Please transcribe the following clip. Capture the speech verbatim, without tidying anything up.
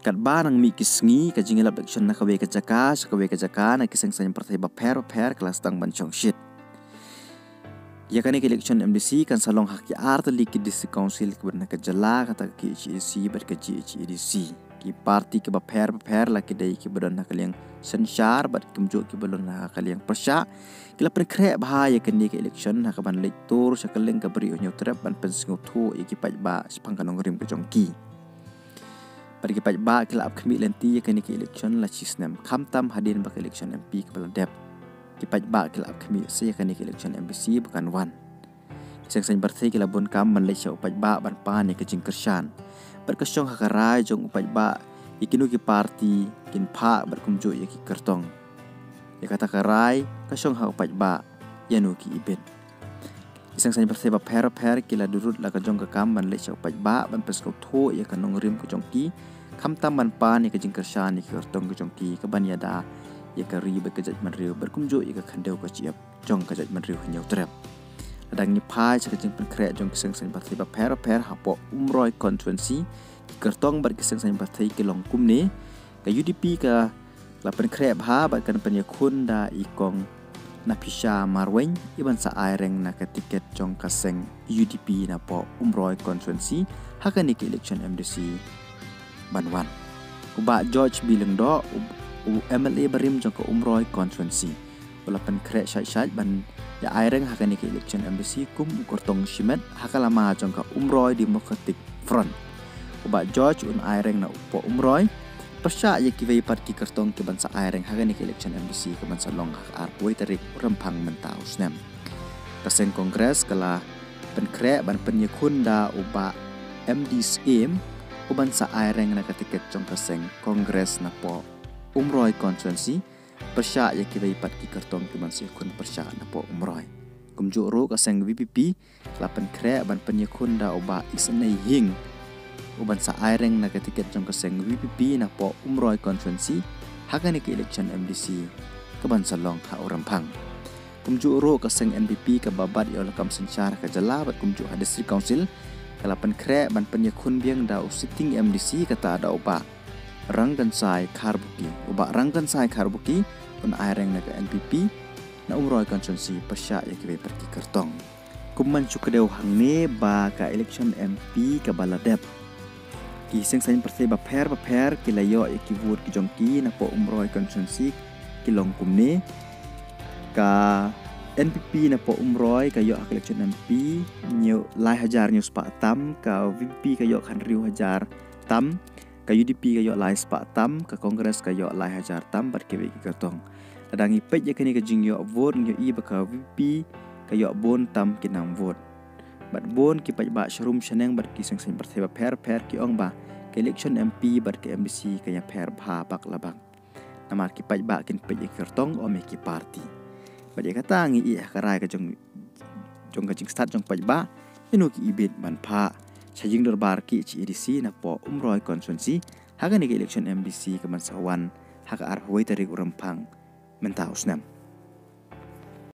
Katba nang mih ki sngi, ka jingïalap election na kawei ka jaka sha kawei ka jaka na ki seng saiñ pyrthei bapher bapher ka la sdang ban shong shit. Ïa kane ka election M D C kan sa long ha ki ar tylli ki district council kiba don ha ka jylla, kata ka K H A D C bad ka G H A D C. Ki party kiba pher bapher la ki dei kiba don ha ka liang synshar bad kumjuh kiba don ha ka liang pyrshah, ki la pynkhreh bha ïa kane ka election ha kaban leit tur sha kylleng ka Ri u Hynñiewtrep ban pynsngewthuh ïa ki paidbah shaphang ka nongrim ka jong ki. Bad ki paidbah ki la ap khmih lynti ïa kane ka election la shi snem, khamtam hadien ba ka election M P kaba la dep. Ki paidbah ki la ap khmih sa ïa kane ka election M D C ba kan wan. Ki seng saiñ pyrthei ki la bun kam ban leit sha u paidbah ban pan ïa ka jingkyrshan. Bad ka shong ha ka rai jong u paidbah ïa kino ki party kin phah bad kumjuh ïa ki kyrtong. Ïa kata ka rai ka shong ha u paidbah ïano ki ibit. Ki seng saiñ pyrthei bapher bapher ki la durut la ka jong ka kam ban leit sha u paidbah ban pynsngewthuh ïa ka nongrim ka jong ki, khamtam ban pan ïa ka jingkyrshan ïa ki kyrtong ka jong ki kaban ïada ïa ka ri bad ka jaitbynriew bad kumjuh ïa ka khyndew ka shyiap jong ka jaitbynriew Hynñiewtrep. Lada ngi phai sha ka jingpynkhreh jong ki seng saiñ pyrthei bapher bapher hapoh Umroi constituency, ki kyrtong bad ki seng saiñ pyrthei ki long kumne: ka U D P ka la pynkhreh bha bad kan pynïakhun da i Kong Naphisha Marwein, i ban sa aireng na ka tiket jong ka seng U D P napoh Umroi constituency ha kane ka election M D C ban wan. U Bah George B Lyngdoh, u, u M L A barim jong ka Umroi constituency, u la pynkhreh shait shait ban ïa aireng ha kane ka election M D C kum u kyrtong shimet ha ka lama jong ka Umroi Democratic Front. U Bah George un aireng napoh Umroi pyrshah ïa kiwei pat ki kyrtong kiban sa aireng ha kane ka election M D C kaban sa long ha ka arphew tarik u Rymphang mynta u snem. Ka seng Congress ka la pynkhreh ban pynïakhun da u Bah M D Syiem, u ban sa aireng na ka tiket jong ka seng Congress napoh Umroi constituency, pyrshah ïa kiwei pat ki kyrtong kiban sa ïakhun pyrshah napoh Umroi. Kumjuh ruh ka seng V P P la pynkhreh ban pynïakhun da u Bah Isynei Hing, u ban sa aireng na ka tiket jong ka seng V P P napoh Umroi constituency ha kane ka election M D C kaban sa long ha u Rymphang. Kumjuh ruh ka seng N P P kaba bat ïa u lakam synshar ha ka jylla bad kumjuh ha District Council ka la pynkhreh ban pynïakhun biang da u sitting M D C, kata da u Bah Rangkynsai Kharbuki. U Bah Rangkynsai Kharbuki un aireng na ka N P P na Umroi constituency pyrshah ïa kiwei pat ki kyrtong. Kum ban shu kdew hangne ba ka election M P kaba la dep, ki seng saiñ pyrthei bapher bapher ki la ïoh ïa ki vote ki jong ki napoh Umroi constituency ki long kumne: ka N P P napoh Umroi ka ïoh ha ka election M P hynñiew, lai hajar hynñiew spah tam, ka V P P ka ïoh hynriew hajar tam, ka U D P ka ïoh lai spah tam, ka Congress ka ïoh lai hajar tam bad kiwei ki kyrtong. Lada ngi peit ïa kane ka jingïoh vote ngi ïohi ba ka V P P ka ïoh bun tam ki nam vote. Bad bun ki paidbah sharum shaneng bad ki seng saiñ pyrthei bapher bapher ki ong ba ka election M P bad ka M D C ka ïapher bha bak la bak. Namar ki paidbah kin peit ïa ki kyrtong ym ïa ki party. Bad ïa kata ngi ïohi ha ka rai ka jong, jong ka jingstad jong paidbah, ïano ki ibit ban phah sha jingdorbar K H A D C napoh Umroi constituency ha kane ka election M D C kaban sa wan ha ka arphew tarik u Rymphang mynta u snem.